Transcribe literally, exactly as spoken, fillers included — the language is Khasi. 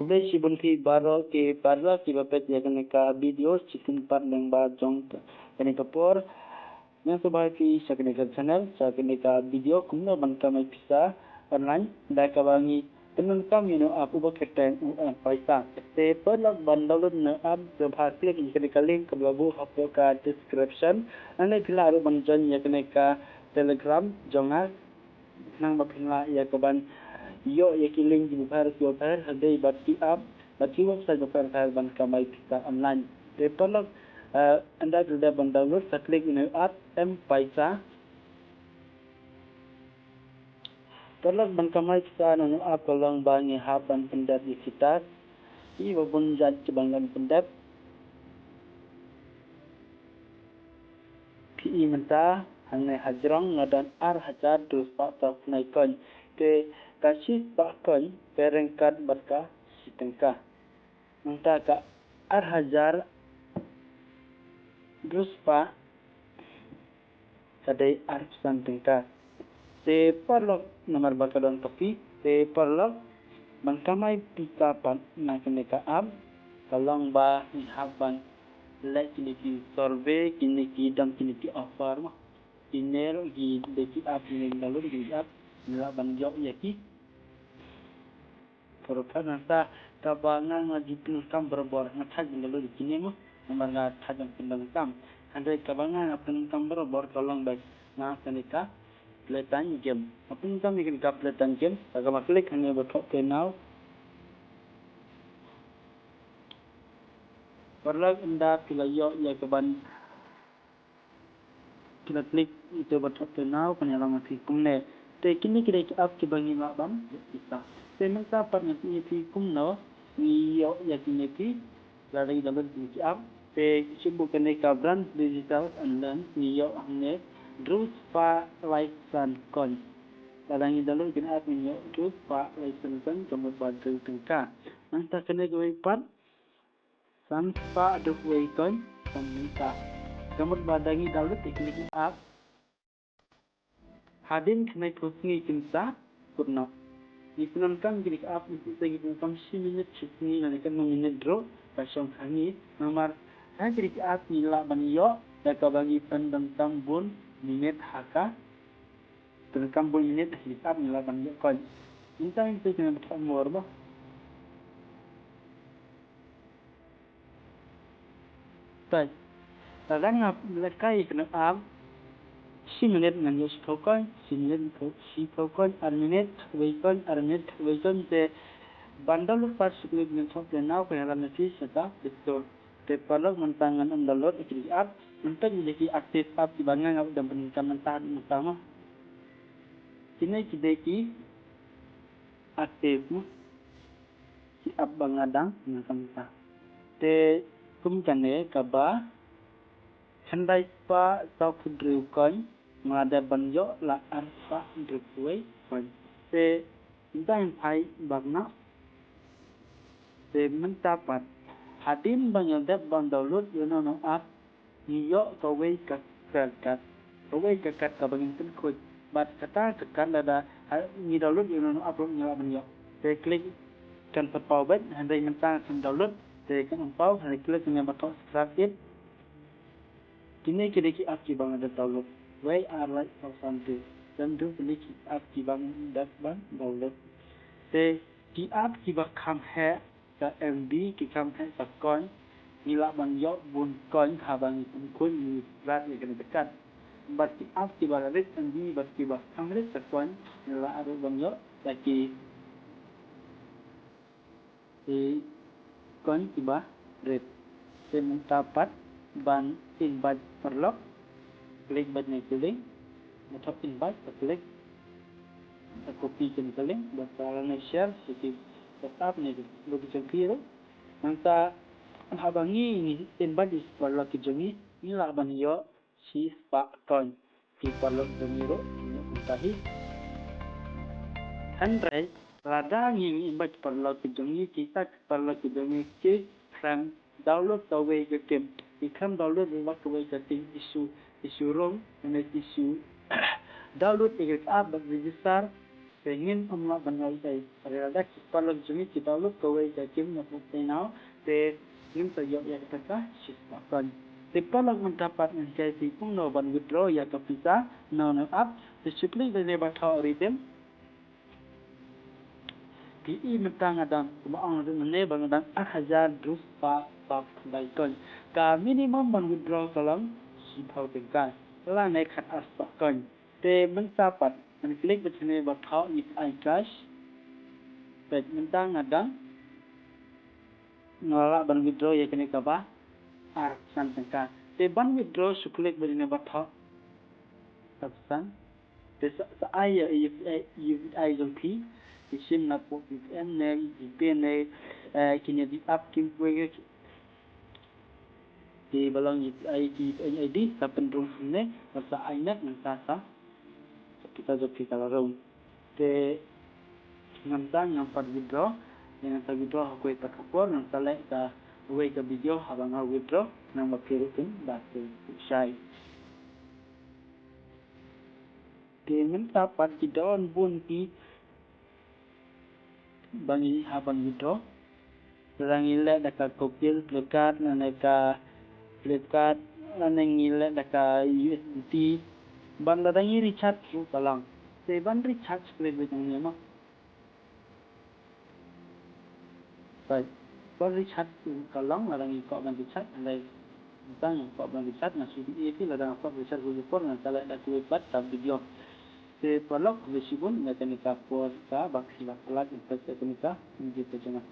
Khublei shibun phi baroh ki paralok kiba peit ïa kane ka video, shi kynpat lyngba jong kane ka por. Ngan sngewbha ïa phi sha kane ka channel, sha kane ka video kumno ban kamai pisa online da kaba ngi pyndonkam ïa une u app uba kyrteng u M-Paisa. Te paralok ban download une u app sngewbha click ïa kane ka link kaba la buh hapoh ka description. Nangta phi lah ruh ban join ïa kane ka Telegram jong nga. Nang ba phin lah ïa ka ban ïoh ïa ki link kiba pher kiba pher, hadei bad ki app bad ki website ba pher pher ban kamai pisa online. Te paralok, eh, ynda phi dep ban download, sa click ïa une u app M-Paisa. Paralok, ban kamai pisa na une u app ka long ba ngi hap ban pyndep ïa ki task kiba bun jait kiba ngi hap ban pyndep. Phi i mynta hangne hajrong nga don ar hajar dui spah saw phew nai coin. Te ka shi spah coin pyrshah kat bad ka shi tyngka. Mynta ka ar hajar dui spah ka dei arphew san tyngka. Te paralok, namar ba ka don ka fee, te paralok, ban kamai pisa pat na kane ka app ka long ba ngi hap ban leh kine ki survey, kine ki don kine ki offer mo. Kine ruh ki dei ki app, kine ki download kine ki app, ngi lah ban ïoh ïa ki. Paralok, nangta kaba nga nga ju pyndonkam barabor, nga thait ban download ïa kine mo, namar nga thait ban pyndonkam. Hynrei kaba nga nga pyndonkam barabor ka long ba nga kane ka Playtime Game. Nga pyndonkam ïa kane ka Playtime Game, kaba click hangne ba thoh Play Now. Paralok, ynda phi la ïoh ïa ka ban, phi la click ïa ka ba thoh Play Now, kan ïalam ïa phi kumne. Te kine ki dei ki app kiba ngi lah ban ïoh pisa. Te mynta pat ngan pyni ïa phi kumno ngi ïoh ïa kine ki, lada ngi download kine ki app. Te shu buh kane ka Branch Digital and then ngi ïoh hangne draw spah lai san coin. Lada ngi download kine app ngi ïoh draw spah lai san coin, ka mut ba draw tyngka. Nangta kane kawei pat san spah duk wei coin, san mynta. Ka mut ba da ngi download ïa kine ki app hadien khyndai phew sngi kin sa kut noh. Ngi pyndonkam kine ki app ngi pyndonkam shi minit shi sngi lane katno minit ruh ka shong ha ngi. Namar ha kine ki app ngi lah ban ïoh da kaba ngi pyndonkam bun minit ha ka Pyndonkam bun minit ha kine ki app ngi lah ban ïoh coin. Mynta ngi peit kane ba thoh more ba. Peit. Lada nga lehkai kane app, shi minit ngan ïoh shiphew coin, shi minit shiphew coin, ar minit wei coin, ar minit wei coin. Te ban download pat shu click ngan thoh Play Now, kane lada ngi phi shata Play Store. Te paralok mynta ngan ym download ïa kine ki app. Mynta ngi ïa ki active app kiba nga nga dang pyndonkam mynta mynta mo. Kine ki dei ki active mo. Ki app ba nga dang pyndonkam mynta. Te kum kane kaba khyndai spah saw phew hynriew coin, nga dep ban ïoh la ar spah hynriew phew wei coin. Te mynta ngan phai bak noh. Te mynta pat hadien ba ngi dep ban download ïa une u app, ngi ïoh kawei ka credit card. Kawei ka card kaba ngin pynkhuid. Bad kata ka card lada ha ngi download ïa une u app ruh ngi lah ban ïoh. Te click kan pat paw beit, hynrei mynta kan download. Te kan ym paw, hynrei click ïa kane ba thoh scratch it. Kine ki dei ki app kiba nga dep download. Wei ar lai saw san te. Te kine ki app kiba nga dep ban download. Te ki app kiba kham heh ka M B, ki kham heh ka coin, ngi lah ban ïoh bun coin haba ngi pynkhuid, ngi scratch ïa kane ka card. Bad ki app kiba rit M B bad kiba kham rit ka coin, ngi lah ruh ban ïoh ïa ki, ki coin kiba rit. Te mynta pat ban invite paralok, click bad ne ki link, mynta invite, click. Sa copy kane ka link bad sa lane share ïa ki WhatsApp ne ki group jong phi ruh. Nangta haba ngi, ngi invite ïa ki paralok ki jong ngi, ngi lah ban ïoh shi spah coin. Ki paralok jong ngi ruh ngi ïoh kumta hi. Hynrei lada ngi, ngi invite paralok ki jong ngi, kita ki paralok ki jong ngi ki khlem download kawei ka game, ki khlem download ïa kawei ka game, ki shu, ki shu rung, ne ki shu download ïa ka app bad register Te ngin ym lah ban ïoh ei. Hynrei lada ki paralok jong ngi ki download kawei ka game na pdeng te nau, te ngin sa ïoh ïa kata ka shispah coin. Te paralok, mynta pat ngan hikai phi kumno ban withdraw ïa ka pisa na une u app. Te shu click da kane ba thoh redeem. Phi i mynta nga dang, kumba ong ruh mynne ba nga dang ar hajar hynriew spah sawphew khyndai coin. Ka minimum ban withdraw ka long shiphew tyngka lane khatar spah coin. Te mynta pat ngan click bad kane ba thoh ïa ka iCash. Peit, mynta nga dang, nga lah ban withdraw ïa kane kaba arphew san tyngka. Te ban withdraw shu click bad kane ba thoh arphew san. Te sa, sa ai ïa, ïa, ïa, ïa, ïa jong phi. Te shim na pdeng U P I ne, U P I ne, eh, kine di app kim poi. Te ba long U P I, U P I I D, sa pynrung ne, sa ai ne, ngan sa, sa, sa pisa jong phi ka la rung. Te ngan sa, ngan pat withdraw, ngan sa withdraw ha kawei pat ka por, ngan sa leh kawei ka video haba nga withdraw, ngan ba phi ruh phin, ba phi shai. Te mynta pat ki don bun ki ba ngi hap ban withdraw. Lada ngi leh da ka Google Pay Card, lane ka Flipkart, lane ngi leh da ka U S D T. Bad lada ngi recharge ruh ka long. Te ban recharge klik bad ngi ma. Right. Ban recharge ka long, lada ngi kwah ban recharge, lada ngi kwah ban recharge, nga shu ïa phi, lada nga kwah ban recharge ruh ka por, nga sa leh da kawei pat ka video. Te paralok, khublei shibun na kane ka por kaba phi la peit ïa kane ka video ka jong nga.